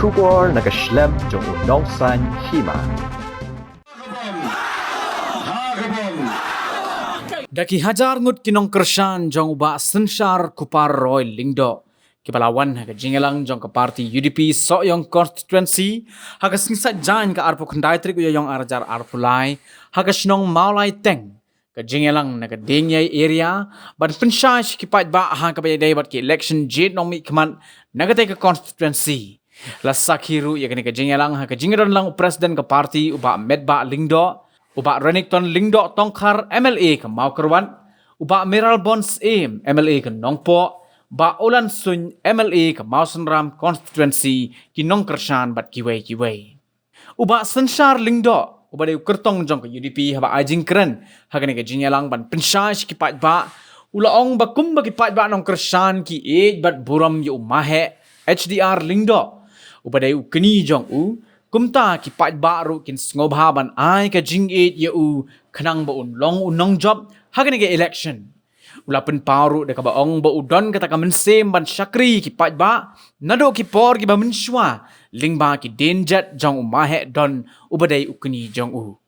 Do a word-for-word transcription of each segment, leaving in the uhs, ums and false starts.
Khubor na ka shlem jong u nongsan hima. Da ki hajar ngut ki nongkyrshan jong u Bah Synshar Kupar Roy Lyngdoh, kiba la wan ha ka jingïalang jong ka party U D P Sohiong Constituency ha ka sngi Saitjaiñ ka arphew khyndai tarik u Ïaïong arhajar arphew lai ha ka shnong Mawlai Teng. Ka jingïalang na ka Diengïei area ban pynshai sha ki paidbah ha kaba ïadei bad ki election jied nongmihkhmat na katei ka constituency. La sakhi ruh ïa kane ka jingïalang ha ka jingdon lang u president ka party u Bah Metbah Lyngdoh, u Bah Renikton Lyngdoh Tongkhar M L A ka Mawkyrwat, u Bah Mayralborn Syiem M L A ka Nongpoh, Bah Olan Suin M L A ka Mawsynram constituency, ki nongkyrshan bad kiwei kiwei. U Bah Synshar Lyngdoh, uba dei u kyrtong jong ka U D P, haba ai jingkren ha kane ka jingïalang ban pynshai sha ki paidbah, u la ong ba kumba ki paidbah nongkyrshan ki ïeit bad burom ïa u Maheh H D R Lyngdoh, uba dei u kñi jong u, kumta ki paidbah ruh kin sngewbha ban ai ka jingïeit ïa u khnang ba un long u nongjop ha kane ka election. U la pynpaw ruh da kaba ong ba u don kata ka mynsiem ban shakri ki paidbah naduh ki por kiba mynshuwa, lyngba ki dienjat jong u Maheh Don, uba dei u kñi jong u.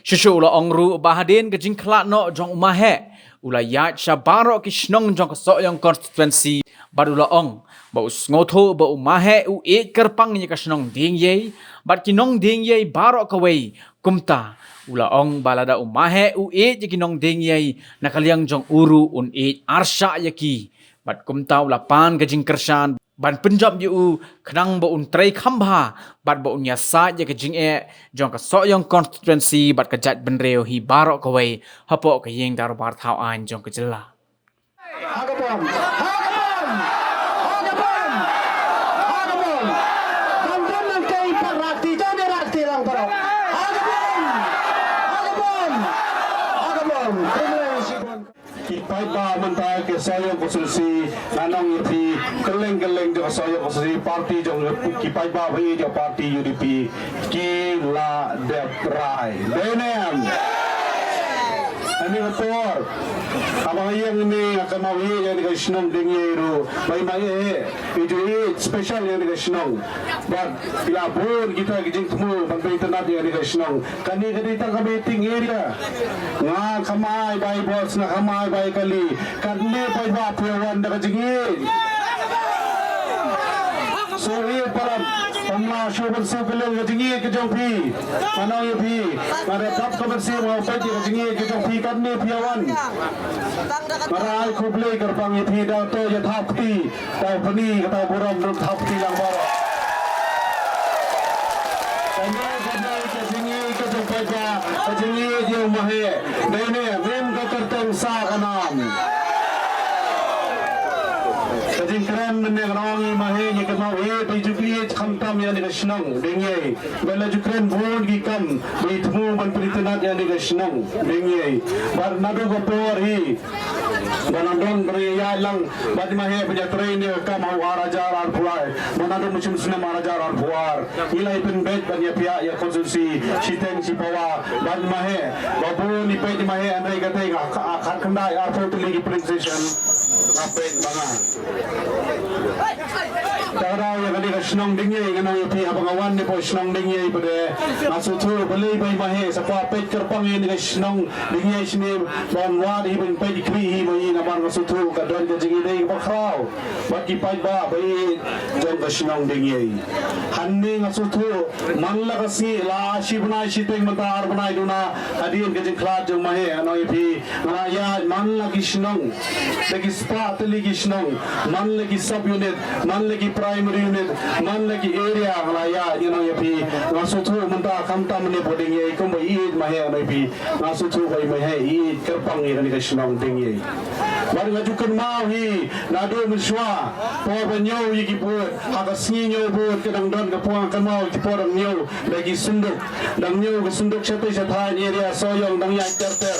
Shuh shuh u la ong ruh ba hadien ka jingkhlad noh jong u Maheh, u la ïaid sha baroh ki shnong jong ka Sohiong constituency, bad u la ong ba u sngewthuh ba u Maheh u ïeit kyrpang ïa ka shnong Diengïei bad ki nong Diengïei baroh kawei. Kumta u la ong ba lada u Maheh u ïeit ïa ki nong Diengïei, na ka liang jong u ruh un ïeit arshah ïa ki. Bad kumta u la pan ka jingkyrshan ban pynjop ïa u khnang ba un trei kham bha bad ba un ïasaid ïa ka jingeh jong ka Sohiong constituency bad ka jaitbynriew hi baroh kawei hapoh ka ïing dorbar thaw aiñ jong ka jylla. Ha ka bom! Ha ka bom! Ha ka bom! Ha ka bom! Bam bam nang kai pak rakti, jane rakti lang parok. Ha ka bom! Ha ka bom! Ha ka bom! Kumlei shibun. Ki paidbah mynta ka Sohiong constituency, nga ong ïa phi, kylleng kylleng jong ka Sohiong constituency, party jong ki paidbah phi jong party U D P. Ki la dep rai. Dei ne em? Ani ka por. Haba ïeng ni ka mau ïa ni ka shnong Diengïei ruh. Bai mai eh. Itu i special ïa ni ka shnong. Bad ila bun kita ki jingthmu ban bai tynat ïa ni ka shnong. Kani kani tang ka meeting area. Nga khamai bai bos, nga khamai bai kali. Katne paidbah phi wan da ka jingïeit. Sorry param. Pamla shu ban shu kylliang ka jingïeit ka jong phi. Nga ong ïa phi. Nga da dap ka mynsiem nga peit ïa ka jingïeit ka jong phi katne phi wan. Nga da ai khublei kyrpang ïa phi da to ïa thap kti. Tau pyni ka tau burom ruh thap kti lang baroh. Ka jingïeit ka jong paidbah, ka jingïeit ïa u Maheh. Dei ne, mem ka kyrteng sa ka nam. Ka jingkren mynne ka nong i Maheh, ngi kynmaw ïeit, i ju ïeit khamtam ïa ni ka shnong Diengïei. Ba la ju kren bun ki kam, ba i thmu ban pyni tynat ïa ni ka shnong Diengïei. Bad naduh ka por hi, ba nang don ba ïa lang, bad i Maheh ba ïa trei ni ka kam ha u ar hajar arphew lai. Ba naduh mynshem snem ar hajar arphew ar. Ngi la i pynbeit ban ïa pia ïa constituency shiteng shipawa. Bad i Maheh, ba bun i peit i Maheh hynrei katei nga kha-, khatkhyndai arphew tylli ki polling station. Nga peit ba nga. Tang daw ïa kane ka shnong Diengïei, nga ong ïa phi haba nga wan ni po shnong Diengïei pade. Nga sngewthuh balei ba i Maheh sa kwah peit kyrpang ïa kane ka shnong Diengïei shane ban wad hi ban peit khmih hi ma i namar nga sngewthuh ka don ka jingïadei kaba khraw bad ki paidbah ba ïeit jong ka shnong Diengïei. Hangne nga sngewthuh man la ka sngi la shi bnai shiteng mynta ar bnai duna hadien ka jingkhlad jong Maheh, nga ong ïa phi. Nga la ïaid man la ki shnong, la ki spah tylli ki shnong, man la ki sub unit, man la ki primary unit, man la ki area nga la ïaid, nga ong ïa phi. Nga sngewthuh mynta khamtam ne po Diengïei kumba ïeit Maheh, nga ong ïa phi. Nga sngewthuh ba i Maheh i kyrpang ïa kane ka shnong Diengïei. Bad nga ju kynmaw hi naduh mynshuwa por ba ñiew ïa ki vote, ha ka sngi ñiew vote ka dang don ka por, nga kynmaw ki por dang ñiew da ki synduk, dang ñiew ka synduk shatei shathaiñ area Sohiong dang ïaid ter ter.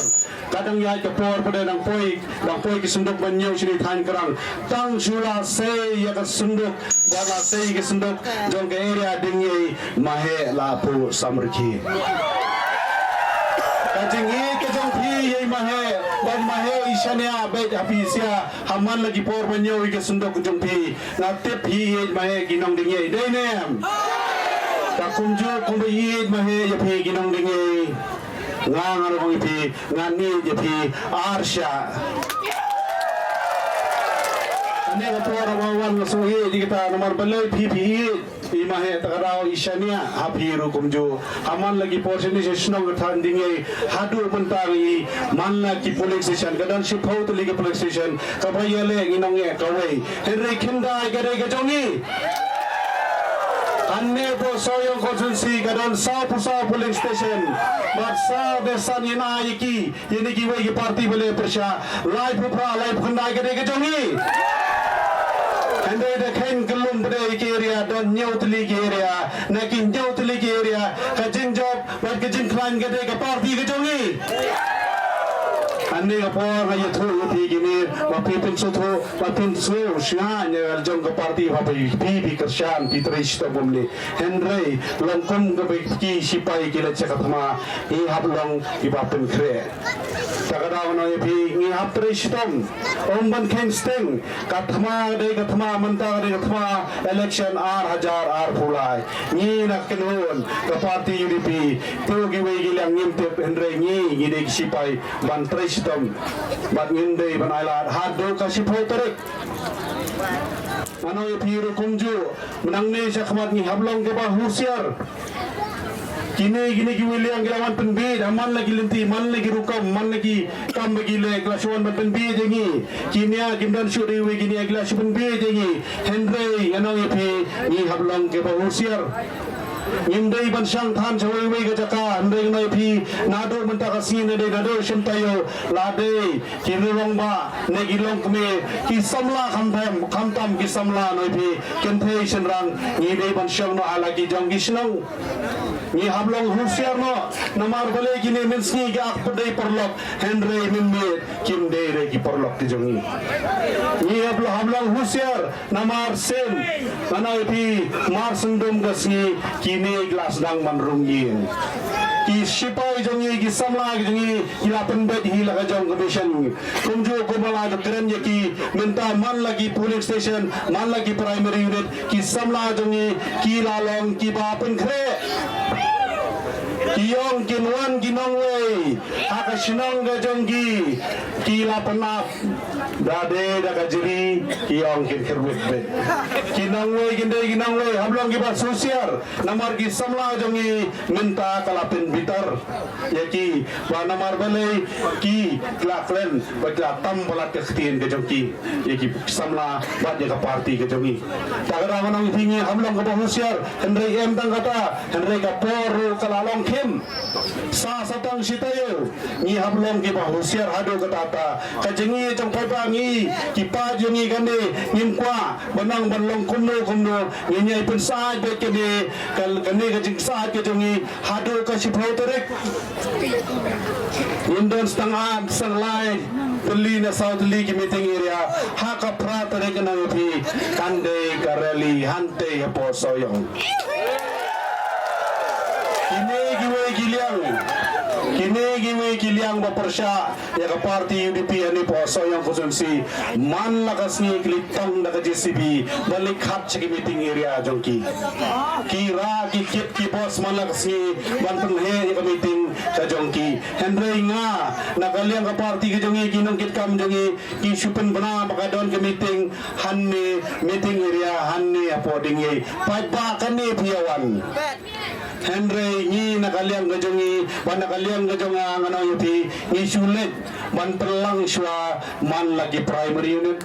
Ka dang ïaid ka por pade dang poi, dang poi ki synduk ban ñiew shane thaiñ Krang. Tang shu la sei ïa ka synduk, ba la sei ki synduk jong ka area Diengïei, Maheh la puh samrkhie. Jingïeit ka jong phi ïa i Maheh, ba i Maheh i shaniah beit ha phi sha, ha man la ki por ban ïoh ïa ka synduk jong phi. Nga tip phi ïeit Maheh ki nongdie, dei ne em? Te kumjuh kumba i ïeit Maheh ïa phi ki nongdie, nga ngan ong ïa phi, ngan ïeit ïa phi ar shah. Kane ka por ba wan nga sngewthuh ïa kata namar balei phi phi ïeit. I Maheh ta ka daw i shaniah ha phi ruh kumjuh. Ha man la ki por shane sha shnong ka than Dieng haduh mynta ngi man la ki polling station, ka don shiphew tylli ki polling station, kaba ïaleh ngi nongeh kawei. Hynrei khyndai ka dei ka jong ngi. Hangne Pohsoiong constituency ka don sawphew saw polling station. Bad saw de san ïa na ïa ki Ïa kine kiwei ki party ba leh pyrshah, laiphew phra, laiphew khyndai ka dei ka jong ngi. Hynrei da kheiñ kyllum ba dei ki area, don hynñiew tylli ki area, na ki hynñiew tylli ki area, ka jingjop bad ka jingkhlaiñ ka dei ka party ka jong ngi. Hangne ka por nga ïathuh ïa phi kine, ba phin pynsngewthuh, ba phin sngewsih ïa ka jong ka party, ba phi phi kyrshan, phi trei shitom kumne. Hynrei long kum kaba ki sipai ki leit sha ka thma, ngi hap long kiba pynkhreh. Ta ka daw ngi ïa phi ngi hap trei shitom. Ym ban kheiñ sting. Ka thma dei ka thma, mynta dei ka thma election ar hajar arphew lai. Ngi na ka kynhun ka party U D P, to kiwei ki liang ngim tip, hynrei ngi ngi dei ki sipai ban trei shitom. Bad ngim dei ban ailad haduh ka shiphew tarik. Ngan ong ïa phi ruh kumjuh, mynta ne shakhmat ngi hap long kiba husiar. Kine, kine kiwei liang ki la wan pynbieit, ha man la ki lynti, man la ki rukom, man la ki kam ba ki leh, ki la shu wan ban pynbieit ïa ngi. Kine kim don shuh da iwei, kine ki la shu pynbieit ïa ngi. Hynrei ngan ong ïa phi, ngi hap long kiba husiar. Ngim dei ban shang than sha iwei iwei ka jaka, hynrei ngan ong ïa phi, naduh mynta ka sngi, nadei naduh shim taïew, la dei ki rangbah ne ki longkmie, ki samla khamtam, khamtam ki samla, ngan ong ïa phi, kynthei shynrang, ngi dei ban shong noh ha la ki jong ki shnong. Ngi hap long husiar noh, namar balei kine mynsngi ki ap ba dei paralok, hynrei mynmiet kim dei re ki paralok ki jong ngi. Ngi hap long, hap long husiar, namar shen, ngan ong ïa phi, mar sngewdum ka sngi, kine ki la sdang ban rung ïing. Ki sipai jong ngi, ki samla ki jong ngi, ki la pynbeit hi la ka jong ka mission. Kumjuh kumba la ju kren ïa ki, mynta man la ki polling station, man la ki primary unit, ki samla jong ngi, ki la long kiba pynkhreh. Ki ong kin wan ki nongwei ha ka shnong ka jong ki, ki la pynap. Da dei da ka jri, ki ong kin kyrwit beit. Ki nongwei, kin dei ki nongwei, hap long kiba husiar, namar ki samla jong ngi mynta ka la pynbitar ïa ki, ba namar balei ki la kren, ba ki la tam palat ka ktien ka jong ki ïa ki samla bad ïa ka party ka jong ngi. Ta ka daw ngan ong ïa phi ngi hap long kiba husiar, hynrei em tang kata, hynrei ka por ruh ka la long khim. Sa sa tang shi taïew, ngi hap long kiba husiar haduh katta katta. Ka jong ngi jong paidbah ngi, ki paid jong ngi kane, ngim kwah ban nang ban long kumno kumno, ngin ïai pynsyaid beit kane, ka, kane ka jingsyaid ka jong ngi haduh ka shiphew tarik. Ngin don tang ar tang lai tylli ne saw tylli ki meeting area. Ha ka phra tarik ngan ong ïa phi kan dei ka rally hangtei hapoh Sohiong. Kine kiwei ki liang, kine kiwei ki liang ba pyrshah ïa ka party U D P hangne hapoh Sohiong constituency, man la ka sngi ki leit tong da ka J C B ban leit khat sha ki meeting area jong ki. Ki rah ki kit ki bos man la ka sngi ban pynheh ïa ka meeting ka jong ki. Hynrei nga, na ka liang ka party ka jong ngi, ki nongkitkam jong ngi, ki shu pynbna ba ka don ka meeting hangne, meeting area hangne hapoh Dieng. Paidbah, kane phi ïa wan. Hynrei ngi na ka liang ka jong ngi, ba na ka liang ka jong nga, ngan ong ïa phi, ngi shu leit ban pynlang shuwa man la ki primary unit,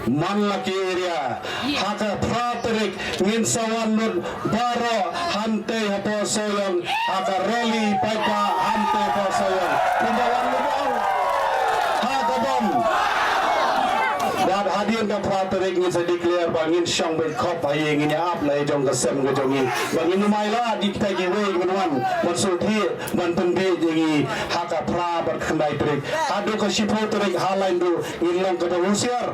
man la ki area. Ha ka phra tarik ngin sa wan lut baroh hangtei hapoh Sohiong ha ka rally paidbah hangtei hapoh Sohiong. Kumba wan lut baroh ha ka bom. Bad hadien ka phra tarik ngin sa declare ba ngin shong beit khop ha ïing, ngin ïa ap la ïa jong ka sem ka jong ngi. Ba ngin ym ailad ïa kita kiwei kiban wan ban sngewthuh ban pynbieit ïa ngi ha ka phra bad khyndai tarik. Haduh ka shiphew tarik ha lain ruh ngin long kaba husiar.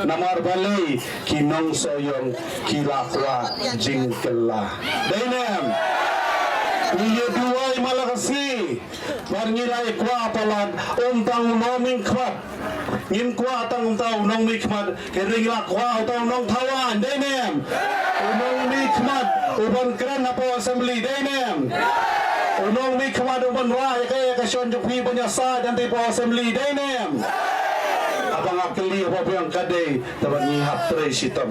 Namar balei, ki nong Sohiong ki la kwah jingkylla. Dei ne em? Ngi ïa duwai man la ka sngi. Bad ngi la ïa kwah palat, ym tang u nongmihkhmat. Ngim kwah tang uta u nongmihkhmat, hynrei ngi la kwah uta u nongthaw aiñ, dei ne em? U nongmihkhmat uban kren hapoh assembly, dei ne em? U nongmihkhmat uban rah ïa ka, ïa ka shon jong phi ban ïasaid hangtei hapoh assembly, dei ne em? Haba nga kylli hapoh biang ka dei, te ba ngi hap trei shitom.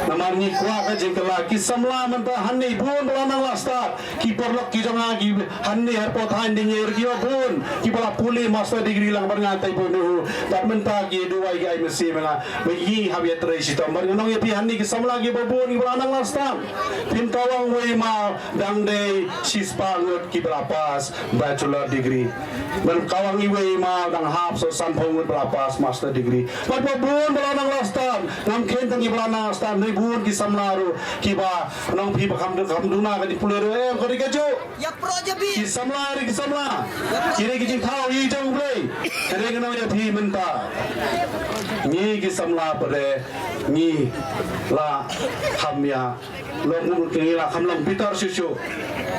Namar ngi kwah ka jingkylla, ki samla mynta hangne bun ba la nang la stad. Ki paralok ki jong nga ki hangne hapoh thaiñ Dieng Ïew ruh ki bun, kiba la pule master degree lang bad nga tei bun ruh. Bad mynta ki duwai ki ai masi ma nga. Ba ngi hap ïa trei shitom. Bad nga ong ïa phi hangne ki samla kiba bun kiba la nang la stad. Phim tawang wei ma dang dei shispah ngut kiba la pass bachelor degree. Bad tawang iwei ma dang hap, so sanphew ngut ba la pass master degree. Bad ba bun ba la nang la stad. Ngam kheiñ tang kiba la nang la stad, dei bun ki samla ruh kiba nong phi ba kham, kham duna ka jingpule ruh, em, ka dei kajuh. Ïa pro ja bi. Ki samla, dei ki samla. Ki dei ki jingthaw i jong U Blei. Ka dei ka nong ïa phi mynta. Ngi ki samla pat de ngi la kham ïa long, ngi la kham long bitar shuh shuh.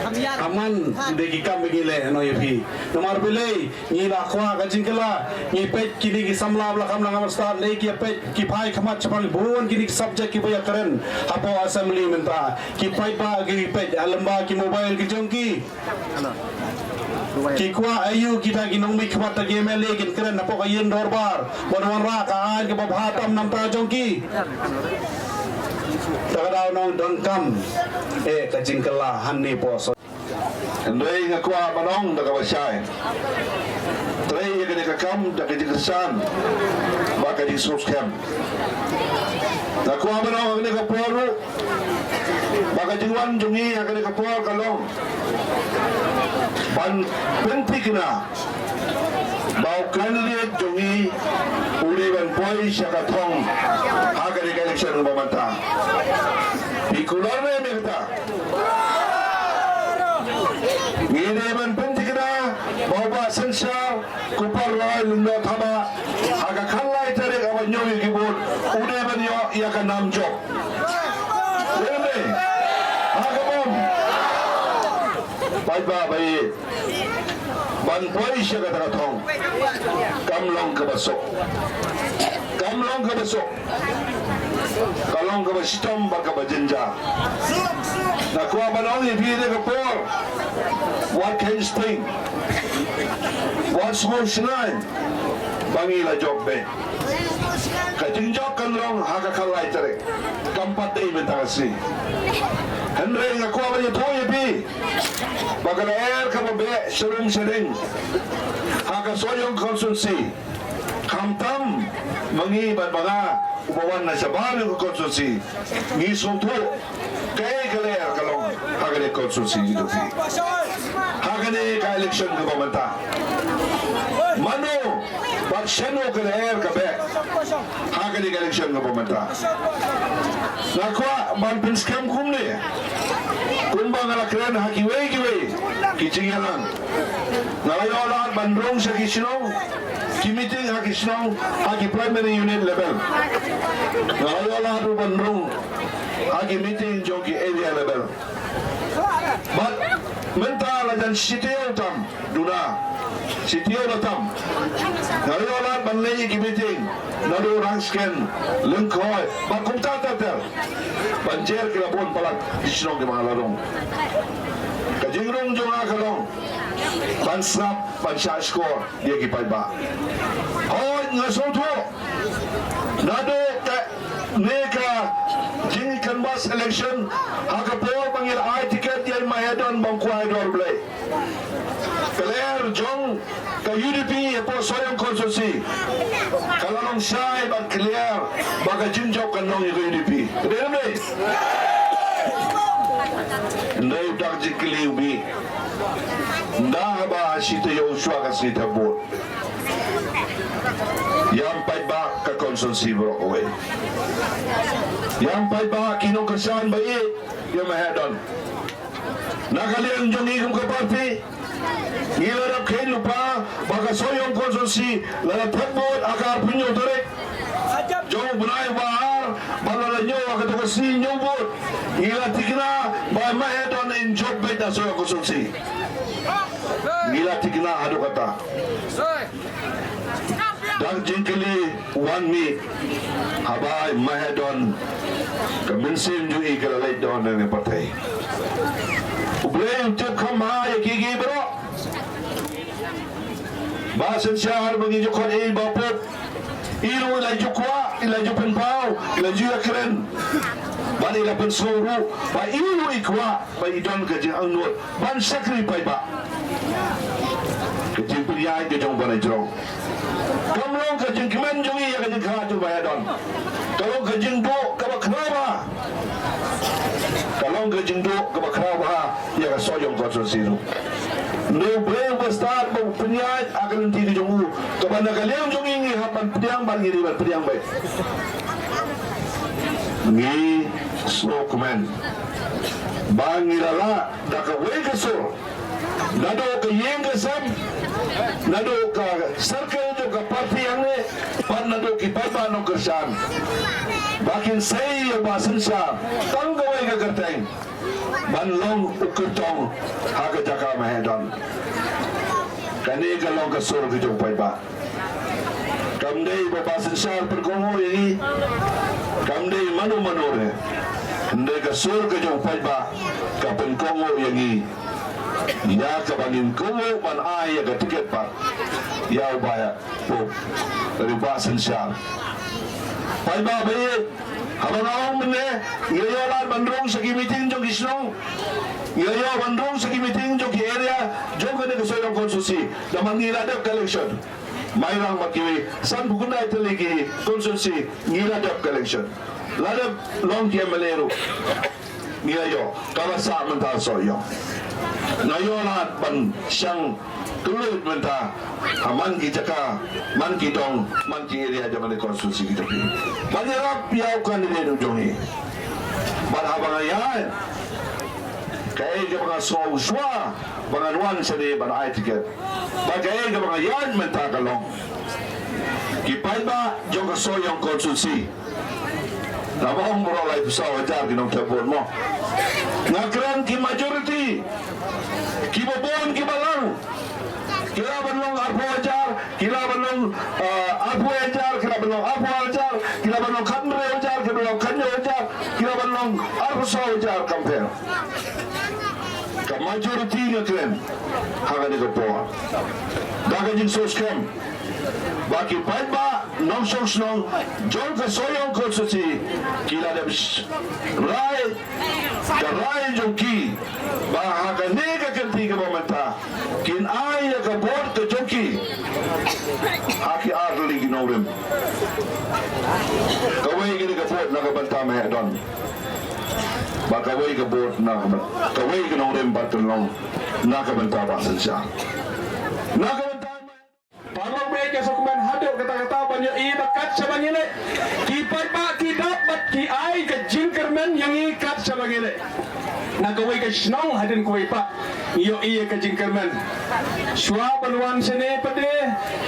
Kham ïa. Aman dei ki kam ba ngi leh nong ïa phi. Namar balei? Ngi la kwah ka jingkylla, ngi peit kine ki samla ba la kham nang la stad, lei ki peit ki phai khmat shaphang bun kine ki subject kiba ïakren hapoh assembly mynta. Ki paidbah ki peit ha lyngba ki mobile ki jong ki. Ki kwah aïu kita ki nongmihkhmat, kita ki M L A kin kren hapoh ka ïing dorbar ban wanrah ka aiñ kaba bha tam na bynta jong ki. Ta ka daw nongdonkam eh ka jingkylla hangne hapoh. Hynrei nga kwah ban ong da kaba shai, trei ïa kane ka kam da ka jingkyrshan bad ka jingsngewskhem. Nga kwah ban ong ha kane ka por ruh ba ka jingwan jong ngi ha kane ka por ka long ban pynthikna ba u candidate jong ngi u dei ban poi sha ka thong ha kane ka election kaba mynta. Phi kular ne em ïa kata? Ngi dei ban pynthikna ba u Bah Synshar Kupar Roy Lyngdoh Thabah ha ka khatlai tarik haba ñiew ïa ki vote u dei ban ïoh ïa ka nam jop. Dei ne em? Ha ka bom. Paidbah ba ïeit, ban poi sha kata ka thong kam long kaba suk. Kam long kaba suk. Ka long kaba shitom bad kaba jynjar. Nga kwah ban ong ïa phi ha kane ka por, wat kheiñ sting, wat sngewsynei ba ngi la jop beit. Ka jingjop kan long ha ka khatlai tarik, kam pat dei mynta ka sngi. Hynrei nga kwah ban ïathuh ïa phi ba ka lyer kaba beh sharum shading ha ka Sohiong constituency, khamtam ma ngi bad ma nga uba wan na shabar jong ka constituency, ngi sngewthuh kaei ka lyer ka long ha kane ka constituency jong ngi. Ha kane ka election kaba mynta, mano bad shano ka lyer ka beh ha kane ka election kaba mynta. Nga kwah ban pynskhem kumne, kumba nga la kren ha kiwei kiwei ki jingïalang. Nga la ïoh lad ban rung sha ki shnong, ki meeting ha ki shnong, ha ki primary unit level. Nga la ïoh lad ruh ban rung ha ki meeting jong ki area level. Bad mynta la jan shi taïew tam duna, shi taïew la tam. Nga la ïoh lad ban leit ïa ki meeting naduh Rangskhen, Lyngkhoi bad kumta ter ter. Ban jer ki la bun palat ki shnong kiba nga la rung. Ka jingrung jong nga ka long ban sngap, ban shahshkor ïa ki paidbah. Hooid, nga sngewthuh naduh kane ka jingcanvass election, ha ka por ba ngi la ai ticket ïa i Mahedon Bongkwa Haidor Blei, ka lyer jong ka U D P hapoh Sohiong constituency ka la long shai bad clear ba ka jingjop kan long ïa ka U D P. Ka dei ne em? Hynrei u dak jingkylli u mih, ynda haba shi taïew shuwa ka sngi thep vote, ïa paidbah ka constituency baroh kawei, ïa paidbah ki nongkyrshan ba ïeit ïa Mahedon. Na ka liang jong ngi kum ka party, ngi la dap kheiñ lypa ba ka Sohiong constituency la dap thep vote ha ka arphew hynñiew tarik jong u bnai ba ar, ba la dap ñiew Kata ka sngi Ñiewbud ngi la thikna ba Mahadon in jop beit na Sohiong constituency. Ngi la thikna haduh kata. Dak jingkylli wan mih haba Mahadon ka mynsiem jong i ka la leit don ne pyrthei. U Blei u tip kham bha ïa ki ki bro. Bah Synshar ba ngi ju khot i ba pop. I ruh i la ju kwah, i la ju pynpaw, i la ju ïakren. Bad i la pynsngew ruh ba i ruh i kwah ba i don ka jingangnud ban shakri paidbah. Ka jingpynïaid ka jong u Bah Najrong kam long ka jingkmen jong i ïa ka jingkha jong Bah Ïadon. Ka long ka jingduh kaba khraw bha. Ka long ka jingduh kaba khraw bha ïa ka Sohiong constituency ruh. Hynrei U Blei uba stad ba u pynïaid ha ka lynti ka jong u, kaba na ka liang jong ngi ngi hap ban pdiang bad ngi dei ban pdiang beit. Ngi sngewkmen ba ngi la lah da kawei ka sur, naduh ka ïing ka sem, naduh ka circle jong ka party hangne, bad naduh ki paidbah nongkyrshan, ba kin sei ïa u Bah Synshar tang kawei ka kyrteng ban long u kyrtong ha ka jaka Mahadon. Kane ka long ka sur ka jong u paidbah. Kam dei ba u Bah Synshar pynkohnguh ïa ngi, kam dei mano mano re. Hynrei ka sur ka jong u paidbah ka pynkohnguh ïa ngi, ïa kaba ngin kohnguh ban ai ïa ka tiket pat ïa u Bah, u Bah Synshar. Paidbah ba ïeit, haba nga ong mynne, ngi ïoh lad ban rung sha ki meeting jong ki shnong, ngi ïoh ban rung sha ki meeting jong ki area jong kane ka Sohiong constituency. Da man ngi la dep ka election, Mairang bad kiwei, sanphew khyndai tylli ki constituency ngi la dep ka election. La dep long ki M L A ruh. Ngi la ïoh, kaba sah mynta Sohiong. Nga ïoh lad ban shang kylluid mynta ha man ki jaka, man ki dong, man ki area jong kane ka constituency ki jong ngi. Ban ïarap ïa u candidate u jong ngi. Bad haba nga ïaid, kaei kaba nga sngew shuwa ba ngan wan shane ban ai tiket, bad kaei kaba nga ïaid mynta ka long ki paidbah jong ka Sohiong constituency. Nga ong baroh laiphew saw hajar ki nongthep vote mo. Nga kren ki majority, kiba bun kiba lang, ki lah ban long arphew hajar, ki lah ban long, ah, arphew hajar, ki lah ban long arphew hajar, ki lah ban long khathynriew hajar, ki lah ban long khathynñiew hajar, ki lah ban long arphew saw hajar, kam pher. Ka majority nga kren ha kane ka por. Da ka jingsngewskhem ba ki paidbah nongshong shnong jong ka Sohiong constituency ki la dep sh-, rai, ka rai jong ki ba ha kane ka kynti kaba mynta kin ai ïa ka vote ka jong ki ha ki ar tylli ki nongrim. Kawei kane ka vote na ka bynta Mahadon. Bad kawei ka vote na ka bynta, kawei ka nongrim bad ka long na ka bynta Bah Synshar. Na ka bynta Paralok, ba ïeit, nga sngewkmen haduh katta katta ban ïohi ba kat shaba ngi leit, ki paidbah ki dap bad ki ai ka jingkyrmen ïa ngi kat shaba ngi leit. Na kawei ka shnong hadien kawei pat ngi ïohi ïa ka jingkyrmen. Shuwa ban wan shane pat de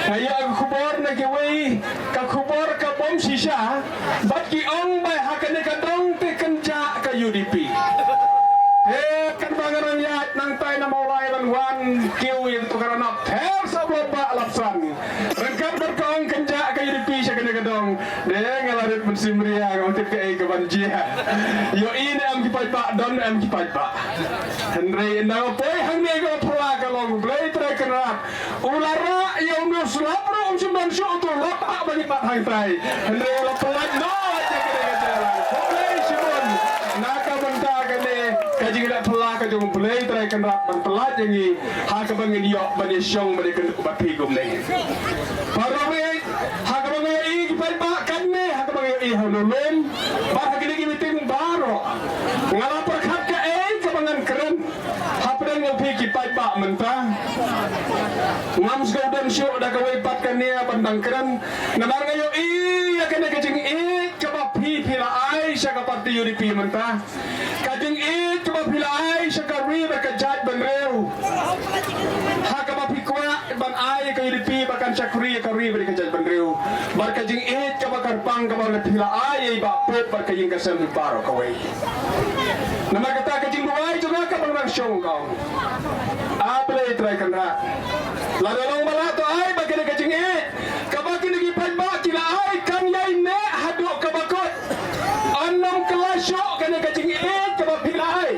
nga ïoh ka khubor na kiwei, ka khubor ka bym shisha, bad ki ong ba ha kane ka dong te kynjah ka U D P. Te katba nga nang ïaid nangtai na Mawlai ban wan kiew ïa kato ka ranap, ther sa block ba lapsan. Ryngkat bad ka ong kynjah ka U D P sha kane ka dong, de nga la rit mynsiem ria, ngam tip kaei kaban jia. Ïohi ne em ki paidbah, don ne em ki paidbah. Hynrei ynda nga poi hangne ka phylla ka long Blei Trai Kynrad u la rah ïa u, u slap ruh um shym don shuh uto u lap ha ba ngi pat hangtai. Hynrei u la pyllait noh ïa kane ka jingïalang. Khublei shibun na ka bynta kane ka jingleh phylla ka jong u Blei Trai Kynrad ban pyllait ïa ngi ha kaba ngin ïoh ban ïashong ban ïakynduh bad phi kumne. Paralok, ha kaba nga ïohi ki paidbah katne, ha kaba nga ïohi ha Lulun bad ha kine ki meeting baroh, nga la pyrkhat kaei kaba ngan kren hapdeng jong phi ki paidbah mynta. Ngam sngewdon shuh da kawei pat ka nia ban dang kren, namar nga ïohi ïa kane ka jingïeit kaba phi phi la ai sha ka party U D P mynta. Ka jingïeit kaba phi la ai sha ka ri bad ka jaitbynriew, ha kaba phi kwah ban ai ïa ka UDP ba kan shakri ïa ka ri bad ïa ka jaitbynriew. Bad ka jingïeit kaba kyrpang kaba la phi la ai ïa i Bah Pope bad ka ïing ka sem baroh kawei. Namar kata ka jingduwai jong nga kaba nga shong ka ong, A Blei Trai Kynrad, lada long ba lah to ai ba kane ka jingïeit kaba kine ki paidbah ki la ai kan ïai neh haduh kaba kut. Yn nym kylla shuh kane ka jingïeit kaba phi la ai.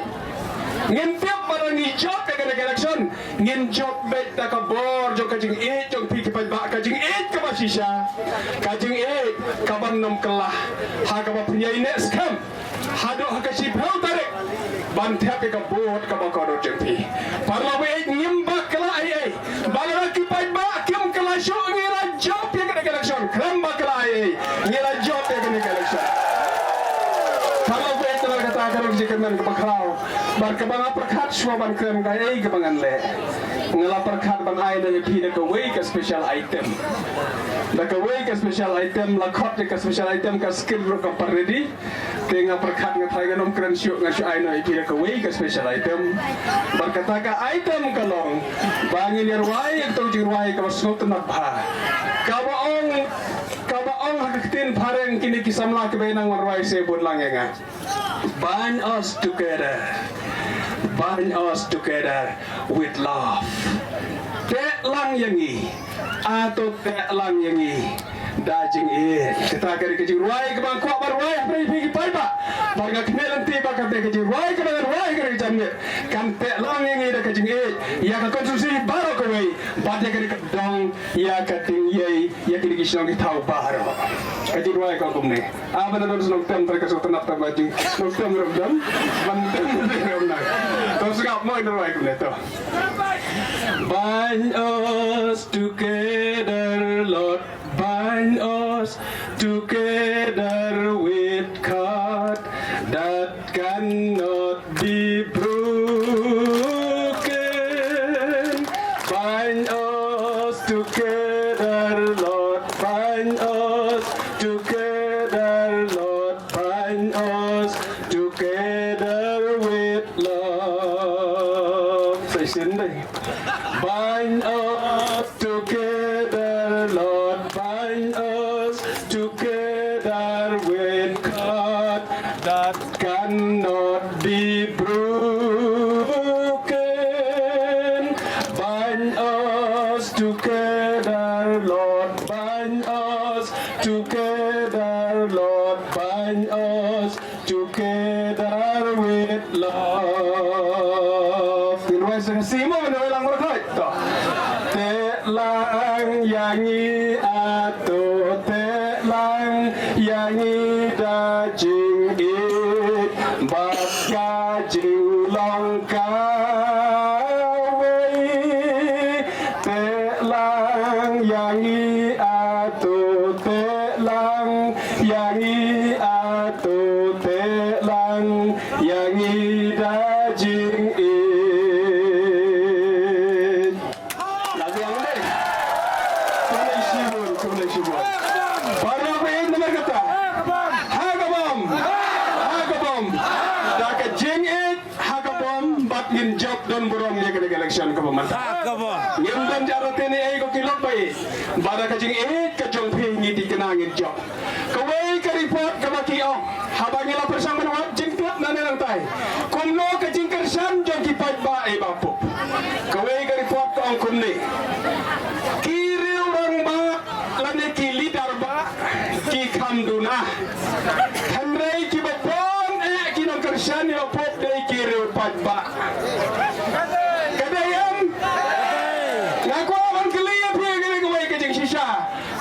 Ngin tip ba lada ngi jop ïa kane ka election, ngin jop beit da ka bor jong ka jingïeit jong phi ki paidbah, ka jingïeit kaba shisha, ka jingïeit kaban nym kylla ha kaba phin ïai neh skhem haduh ha ka shiphew tarik ban thep ïa ka vote kaba kordor jong phi. Paralok baieit, ngim bakla ei ei. Ba lada ki paidbah kim kylla shuh, ngi la jop ïa kane ka election. Khlem bakla ei ei, ngi la jop ïa kane ka election. Paralok baieit, namar kata ka long ka jingkyrmen kaba khraw bad kaba nga pyrkhat shuwa ban kren kaei kaba ngan leh. Nga la pyrkhat ban ai noh ïa phi da kawei ka special item. Da kawei ka special item, la khot ïa ka special item, ka script ruh kam pat ready. Te nga pyrkhat nga tharai ngan ym kren shuh, ngan shu ai noh ïa phi da kawei ka special item. Bad kata ka item ka long ba ngin ïa rwai ïa kato ka jingrwai kaba sngewtynnat bha, kaba ong, kaba ong ha ka ktien phareng kine ki samla kiba ïa nang wan rwai se bun lang ïa nga. Bind us together. Bind us together with love. Teh lang ïa ngi. Ato teh lang ïa ngi da jingïeit. Kata ka dei ka jingrwai kaba nga kwah ban rwai ha phi ki paidbah. Bad nga kmen lynti ba kata ka jingrwai kaba nga rwai ha ka janmiet kan teh lang ïa ngi da ka jingïeit ïa ka constituency baroh kawei. Bad ïa ka dei ka dong ïa ka ding ïa, ïa kine ki shnong ki thaw baroh. Ka jingrwai ka ong kumne. Ah, ban don shnong tem, trai ka shnong Tnat, trai ka shnong tem ruh don. Ban tem ruh don. To sngap mo, ngi rwai kumne to. Bind us together, Lord, bind us together with God that cannot be broken. Bind us together, Lord, bind us together, Lord, bind us together with love. Sa shisien dei. Bind us together, Lord, bind us together with God that cannot be broken. Bind us together, Lord, bind us together, Lord, bind us together with love. Ngin rwai sa ka sngi mo, ngin rwai lang baroh khoit. To. Teh lang ïa ngi, ato teh lang ïa ngi da jingïeit bad ka jinglong kawei. Teh lang ïa ngi, ato teh lang ïa ngi, ato teh lang ïa ngi da jingïeit. La biang dei. Khublei shibun, khublei shibun. Para baieit, namar kata, ha ka bom, ha ka bom, da ka jingïeit, ha ka bom bad ngin jop don burom ïa kane ka election kaba mynta. Ha ka bom. Ngim don jingïathuh ei ei ko ki lok baieit. Bad da ka jingïeit ka jong phi ngi thikna ngin jop. Kawei ka report kaba ki ong haba ngi la pyrshang ban wad jingtip nangne nangtai, kumno ka jingkyrshan jong ki paidbah ïa i Bah Pope. Kawei ka report ka ong kumne. Ki riew rangbah lane ki leader bah ki kham duna. Hynrei kiba bun eh ki nongkyrshan ïa i Bah Pope dei ki riew paidbah. Ka dei em? Nga kwah ban kylli ïa phi kane kawei ka jingshisha.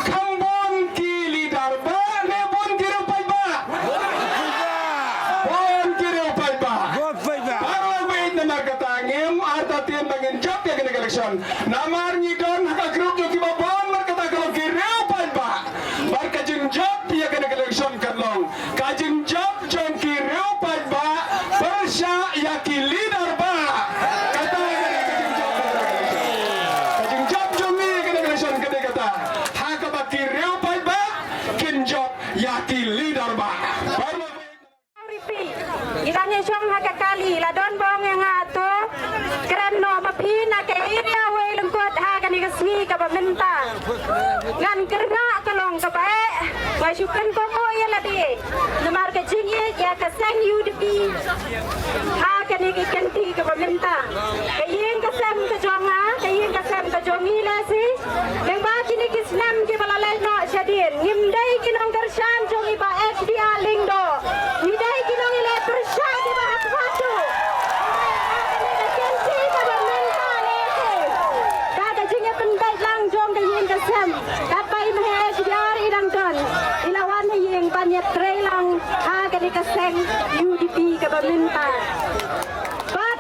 Kham bun ki leader bah ne bun ki riew paidbah? Bun ki riew paidbah. Bun paidbah. Para baieit, namar kata ngim artatien ba ngin jop ïa kane ka election. Namar ngi don ha ka group jong kiba bun, namar kata ka long ki riew paidbah. Bad ka jingjop ïa kane ka election kan long ka jingjop jong ki riew paidbah pyrshah ïa ki leader bah. Kata ka dei ka jingjop. Ka jingjop jong ngi ïa kane ka election ka dei kata. Ha kaba ki riew paidbah kin jop ïa ki leader bah. Ngi dang ïa shong ha ka kali, la don ba ong ïa nga to kren noh ma phi na ka area wei lyngkot ha kane ka sngi ka Mynta ngan kyrngah ka long kaba eh, nga shu kynkoh ïa lade namar ka jingïeit ïa ka seng U D P. Ha kane ka kynti kaba mynta, ka ïing ka sem ka jong nga, ka ïing ka sem ka jong ngi lehse, lyngba kine ki snem kiba la leit noh shadien, ngim dei ki nongkyrshan jong i Bah H D R Lyngdoh. Ngi dei ki nongïaleh pyrshah kiba ha khmat. Ha kane ka kynti kaba mynta lehse, da ka jingïapynbeit lang jong ka ïing ka sem, katba i Meh H D R i dang don, i la wan ha ïing ban ïatrei lang ha kane ka seng U D P kaba mynta. Bad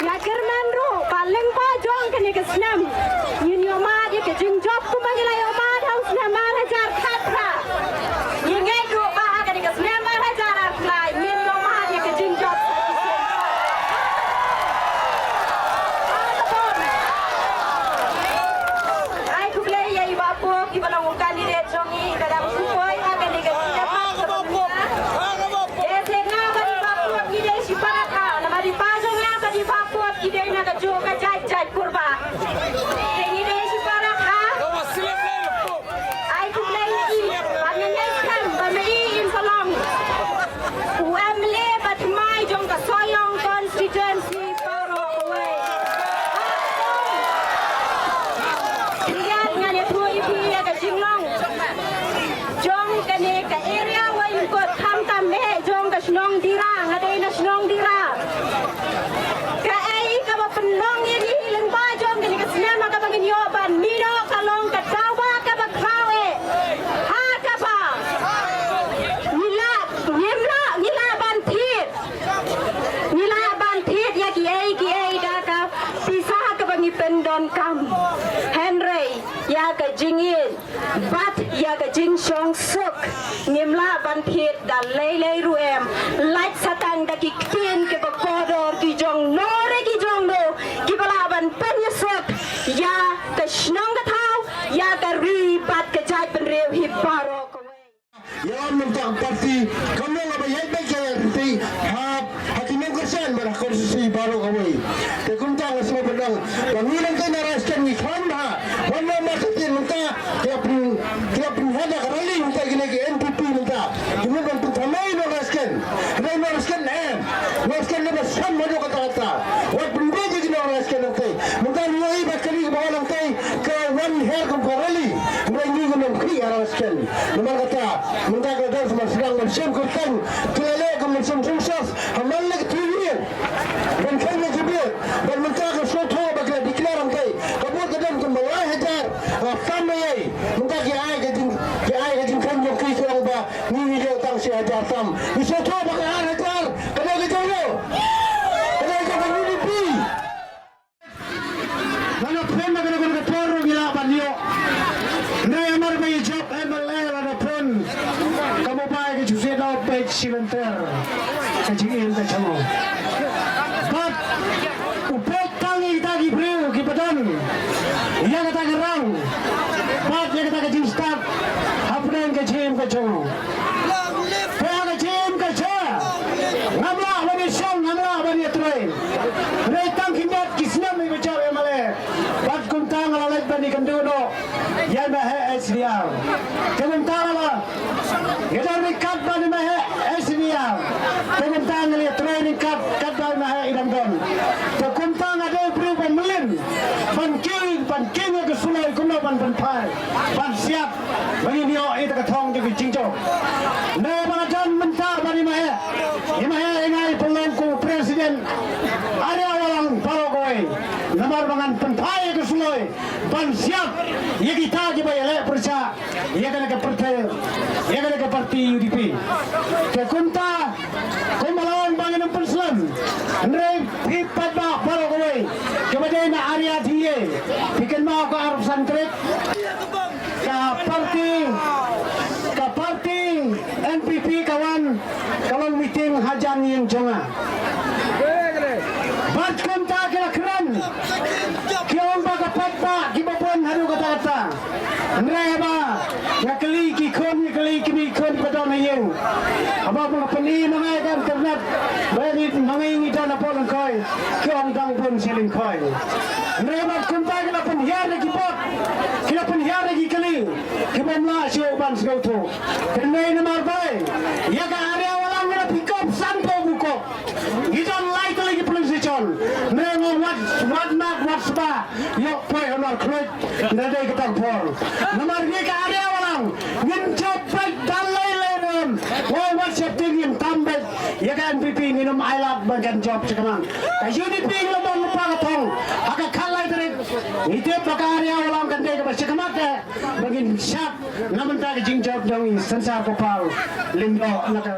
nga kyrmen ruh ba lyngba jong kane ka snem ngin ïohmad ïa ka jingjop kumba ngi la ïohmad ha u snem ar hajar khatphra. Ngi ngeit ruh ba ha kane ka snem ar hajar arphew lai ngin ïohmad ïa ka jingjop. Ai khublei ïa i Bah Pop, i ba long u candidate jong ngi, ka dang shu poi ha kane ka snem. Te shisha bad i Bah Pop ngi dei shi para kha, namar i pa jong nga bad i Bah Pop ki dei na kajuh ka jait jait Purba. Te ngi dei shi para kha. Ai khublei ïa i, ba nga ngeit skhem ba ma i in sa long u M L A ba thymmai jong ka Sohiong constituency baroh kawei. Khyndiat ngan ïathuh ïa phi ïa ka jinglong jong kane ka area Wainkot, khamtam eh jong ka shnong Dira, nga dei na shnong Dira. Kaei kaba pynlong ïa ngi lyngba jong kane ka snem ha kaba ngin ïoh ban mih noh ka long ka daw ba kaba khlaw eh, ha kaba ngi lah, ngim lah, ngi lah ban thied, ngi lah ban thied ïa kiei kiei da ka pisa kaba ngi pyndonkam. Hynrei ïa ka jingïeit bad ïa ka jingshongsuk ngim lah ban thied da lei lei ruh em. Lait sa tang da ki ktien kiba kordor ki jong no re ki jong no kiba lah ban pynïasuk ïa ka shnong ka thaw, ïa ka ri bad ka jaitbynriew hi baroh kawei. Ïalam mynta ka party kam long kaba ïaid beit ka ïaid ryntih ha, ha ki nongkyrshan bad ha constituency baroh kawei. Te kumta nga sngewbha ban ong ba ngi nangta na Raisken ngi khlaiñ bha. Wan na Marketien mynta ki la pyn, ki la pynheh da ka rally mynta kine ki N P P mynta. Ki mut ban pynthymmai nong Raisken. Hynrei nong Raisken em. Nong Raisken ne ba sham haduh katta katta. Wat pynbeit ïa ki nong Raisken nangta. Mynta ngi ïohi ba kali kaba wan nangta ka wan her kum ka rally. Hynrei ngi ngim khih ha Raisken. Namar kata mynta ka dang sdang ban shim kyrteng, ki la leh kum ban shim census ha man la ki three year. Ban kheiñ ïa ki vote, bad mynta ka sngewthuh ba ki la declare hangtei ka vote ka don kumba lai hajar, ah, tam ei. Mynta ki ai ka jing, ki ai ka jingkheiñ jong ki, ki ong ba ngi ngi ïoh tang shi hajar tam. Ngi sngewthuh ba ka ar hajar ka dei ka jong no? Ka dei ka jong U D P. Lada pynban kane ka por ruh ngi lah ban ïoh. Hynrei namar ba i jop M L A lada pynban ka mobile ka jingsiat dei peit shi lynter ka jingim ka jong u. Bad u peit tang ïa kita ki briew kiba don ïa kata ka rang bad ïa kata ka jingstad hapdeng ka jingim ka jong u. Te ha ka jingim ka jong nga, ngam lah ban ïashong, ngam lah ban ïatrei. Hynrei tang khyndiat ki snem iba jop ïa ma leh. Bad kumta nga la leit ban ïakynduh noh ïa i Meh H D R. Te kumta nga la ïadon ryngkat bad i Meh H D R. Te kumta nga la ïatrei ryngkat katba i Meh i dang don. Te kumta nga dei u briew ba mlien ban kieng, ban kieng ïa ka suloi kumno ban pynphai, ban siat ba ngin ïoh ïa ka thong jong ka jingjop. Naba nga don mynta bad i Meh, i Meh i nga i pynlong kum u president area Walang baroh kawei. Namar ba ngan pynphai ïa ka suloi ban siat ïa kita kiba ïaleh pyrshah ïa kane ka pyrthei, ïa kane ka parti U D P. Te kumta kumba la ong ba ngin ym pynslem. Hynrei phi paidbah baroh kawei kiba dei na area D A, phi kynmaw ka arphew san tarik ka parti, ka parti N P P ka wan ka long meeting hajan ïing jong nga. Bad kumta ki la kren, ki ong ba ka paidbah kiba bun haduh katta katta. Hynrei haba nga kylli ki khun, nga kylli ki mei khun ba don ha ïing, haba nga pyni ma nga ka internet ba ngi, ma ngi ngi don hapoh Lyngkhoi, ki ong dang bun shi Lyngkhoi. Hynrei bad kumta ki la pynhiar da ki vote. Pom la shu ban sngewthuh. Hynrei namar ba ïa ka area Walang ngi la pick up san phew bukop. Ngi don lai tylli ki police station. Hynrei nga wat wat nak wat sba ïoh poi honor khluit. Nda dei ka tang por. Namar ngi ka area Walang ngin jop peit dan lai lai ram. Wa wat shepting ngin tam beit. Ïa ka N P P ngin ym ailad ba kan jop shikmat. Ka U D P ngi la don lypa ka thong. Ha ka khatlai tarik ngi tip ba ka area Walang kan dei kaba shikmat eh. Ba ngin shad na bynta ka jingjop jong i Synshar Kopal Lyngdoh na ka